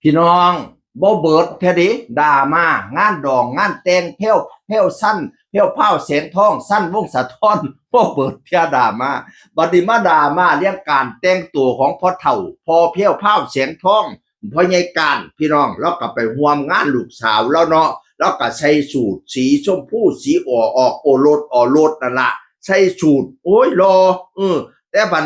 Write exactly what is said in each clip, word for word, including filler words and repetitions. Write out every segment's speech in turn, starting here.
พี่น้อง บ่เบิดแท้เด้ ดราม่า งานดอง งานแต่ง แพรว แพรว สั้น แพรวพราว แสงทอง สั้น วงศ์สะท้อน บ่เบิดเทื่อ ดราม่า บัดนี้มาดราม่าเรื่องการแต่งตัวของพ่อเฒ่า พ่อแพรวพราว แสงทอง พ่อใหญ่การ พี่น้อง ลาวก็ไปร่วมงานลูกสาวลาวเนาะ ลาวก็ใส่สูทสีชมพู สีอ่อ ออกโอรส อ่อรสนั่นละ ใส่สูท โอ้ย หล่อ เออ แต่บัด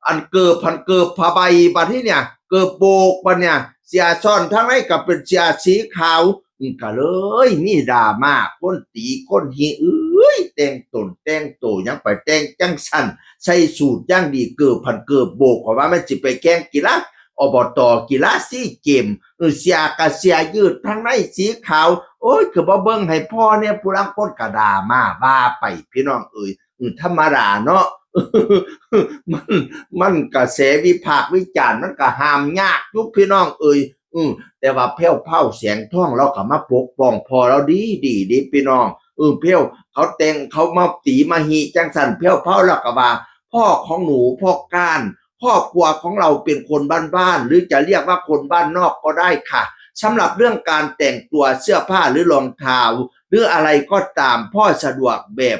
อันเกิบ พันเกิบผ้าใบ บัดนี้เนี่ย เกิบโบก บัดเนี่ย เสื้อซ้อนทางในก็เป็นเสื้อสีขาว อืม ก็เลยมีดราม่า คนตีคนฮิ เอ้ย แต่งตนแต่งโตหยังไปแต่งจั่งซั้น ใส่สูทอย่างดี เกิบ พันเกิบโบก เพราะว่ามันสิไปแข่งกีฬา อบต.กีฬาซีเกม เออ เสื้อก็เสื้อยืด ทางในสีขาว โอ้ย คือบ่เบิ่งให้พ่อเนี่ย ผู้ลางคนก็ดราม่าว่าไป พี่น้องเอ้ย อืม ธรรมดาเนาะ มัน มันกระแสวิพากษ์วิจารณ์ มันก็ห้ามยากอยู่ พี่น้องเอ้ย อืม แต่ว่าแพรวพราว แสงทอง ลาวก็มาปกป้องพ่อลาวดีดีเด้ พี่น้อง เออ แพรว เขาแต่ง เขามาตีมาฮิจั่งซั้น แพรวพราว ลาวก็ว่า พ่อของหนู พ่อการ ครอบครัวของเราเป็นคนบ้านๆ หรือจะเรียกว่าคนบ้านนอกก็ได้ค่ะ สำหรับเรื่องการแต่งตัว เสื้อผ้าหรือรองเท้า หรืออะไรก็ตาม พ่อสะดวกแบบ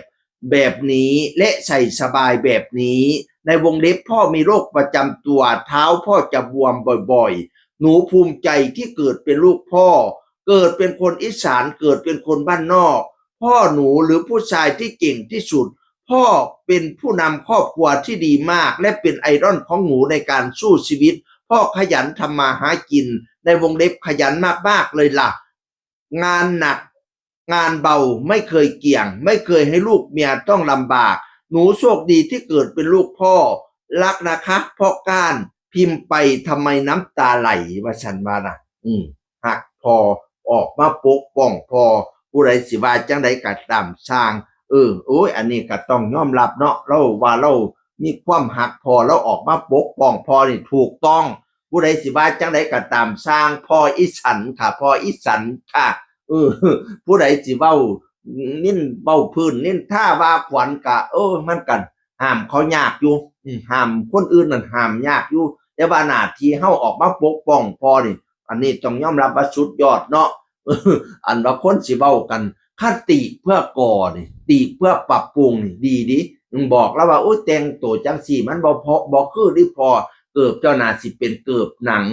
แบบนี้ และใส่สบายแบบนี้ ในวงเล็บ พ่อมีโรคประจำตัว เท้าพ่อจะบวมบ่อยๆ หนูภูมิใจที่เกิดเป็นลูกพ่อ เกิดเป็นคนอีสาน เกิดเป็นคนบ้านนอก พ่อหนูหรือผู้ชายที่เก่งที่สุด พ่อเป็นผู้นำครอบครัวที่ดีมาก และเป็นไอดอลของหนูในการสู้ชีวิต พ่อขยันทำมาหากิน ในวงเล็บ ขยันมากๆเลยล่ะ งานหนัก งานเบา ไม่เคยเกี่ยง ไม่เคยให้ลูกเมียต้องลำบาก หนูโชคดีที่เกิดเป็นลูกพ่อ รักนะคะ พ่อการ พิมพ์ไปทำไมน้ำตาไหล ว่าซั่นว่านะ อืม ฮักพ่อ ออกมาปกป้องพ่อ ผู้ใดสิว่าจั่งใดก็ตามซ่าง เออ โอ้ย อันนี้ก็ต้องยอมรับเนาะ ลาวว่าลาวมีความฮักพ่อ ลาวออกมาปกป้องพ่อนี่ถูกต้อง ผู้ใดสิว่าจั่งใดก็ตามซ่าง พ่ออีสันค่ะ พ่ออีสันค่ะ เออ ผู้ใดสิเว้านิน เว้าพื้นนินทาว่าขวัญก็ เออ มันก็ห้ามเขายากอยู่ อืม ห้ามคนอื่นนั่นห้ามยากอยู่ แต่ว่าหน้าที่เฮาออกมาปกป้องพ่อนี่ อันนี้ต้องยอมรับว่าสุดยอดเนาะ อันว่าคนสิเว้ากัน คันติเพื่อก่อนี่ ติเพื่อปรับปรุงนี่ ดีเด้ อืม บอกลาวว่า โอ้ย แต่งโตจั่งซี้ มันบ่เพาะ บ่คือเด้พ่อ เกิบเจ้าน่าสิเป็นเกิบหนัง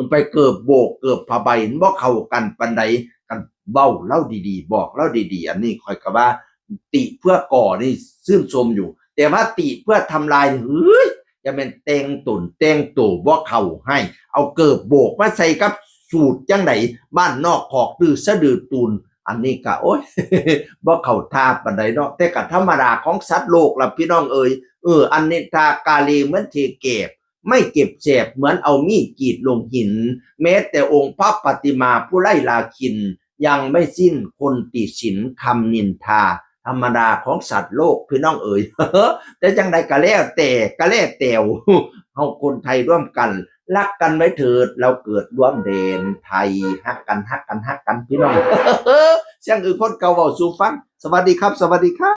ไปเกิบโบก เกิบผ้าใบ มันบ่เข้ากันปานใด คันเว้าลาวดีๆ บอกลาวดีๆ อันนี้ข้อยก็ว่า ติเพื่อก่อนี่ชื่นชมอยู่ แต่ว่าติเพื่อทำลายนี่ เฮ้ย จะแม่นแต่งตนแต่งโตบ่เข้าให้ เอาเกิบโบกมาใส่กับสูทจั่งใด บ้านนอกคอกดื้อสะดือตูน อันนี้ก็ โอ๊ย บ่เข้าท่าปานใดเนาะ แต่ก็ธรรมดาของสัตว์โลกล่ะพี่น้องเอ๋ย เออ อันนินทากาเลเหมือนเทแกบ ไม่เจ็บแสบเหมือนเอามีดกรีดลงหิน แม้แต่องค์พระปฏิมาผู้ไร้ราคิน ยังไม่สิ้นคนติฉินคำนินทา ธรรมดาของสัตว์โลกพี่น้องเอ๋ย แต่จั่งใดก็แล้วแต่ ก็แล้วแต่ เฮาคนไทยร่วมกัน รักกันไว้เถิด เราเกิดร่วมแดนไทย ฮักกัน ฮักกัน ฮักกันพี่น้อง เสียงอื่นคนเก่าเว้าสู่ฟัง สวัสดีครับ สวัสดีครับ